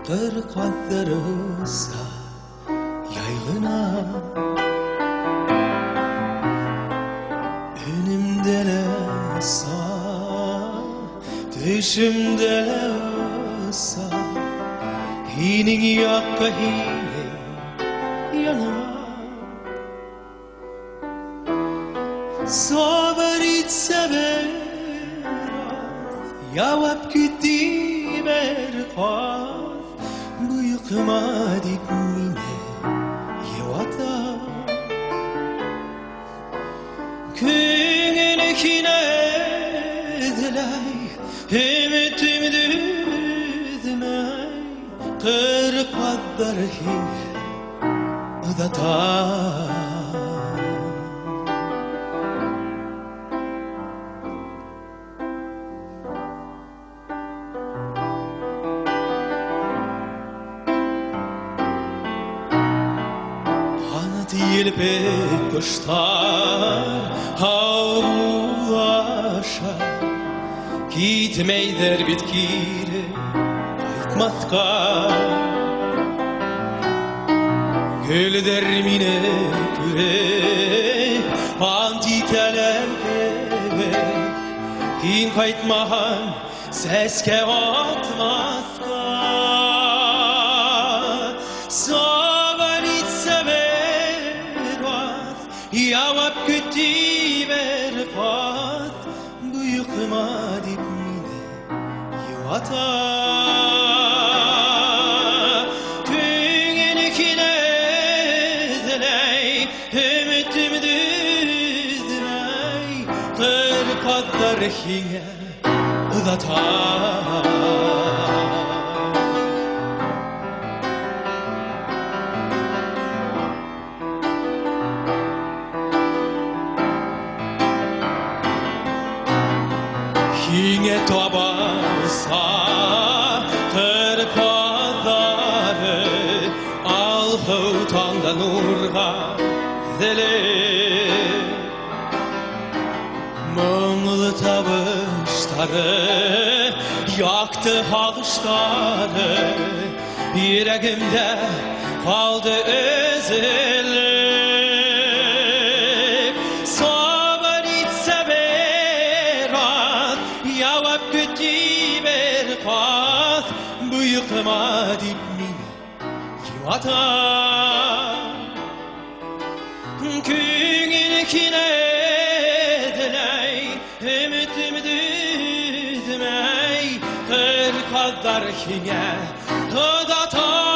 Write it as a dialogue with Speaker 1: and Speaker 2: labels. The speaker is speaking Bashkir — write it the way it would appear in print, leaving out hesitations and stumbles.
Speaker 1: Кыр каддырса яйгына Өнүмдө эле болсо, түшүмдө эле болсо, Һинең яҡҡа һинең яныңа. Сабыр итсә бераз, яуап көтә бер ҡаҙ, Бойоҡма дип мине йыуата. Күңел һине эҙләй, өмөтөмдө өҙмәй, Ҡыр ҡаҙҙар һине оҙата. Ҡанат елпеп ҡоштар һаубуллаша, Китмәйҙәр бит кире ҡайтмаҫҡа. Гөлдәр мине күреп ант итәләр кеүек, Һин ҡайтмаһаң сәскә атмаҫҡа. Сабыр итсә бер аҙ, яуап көтә бер ҡаҙ, Бойоҡма дип мине йыуата. Күңел һине эҙләй, өмөтөмдө өҙмәй, Ҡыр ҡаҙҙар һиңә оҙата. Һиңә табанса ҡыр ҡаҙҙары, Алһыу таңда нурға теҙелеп, Моңло табыштары, яҡты һағыштары Йөрәгемдә ҡалды өҙөлөп. Сабыр итсә бер аҙ, яуап көтә бер ҡаҙ, Бойоҡма дип мине йыуата. Күңел һине эҙләй, өмөтөмдө өҙмәй, Ҡыр ҡаҙҙар һиңә оҙата.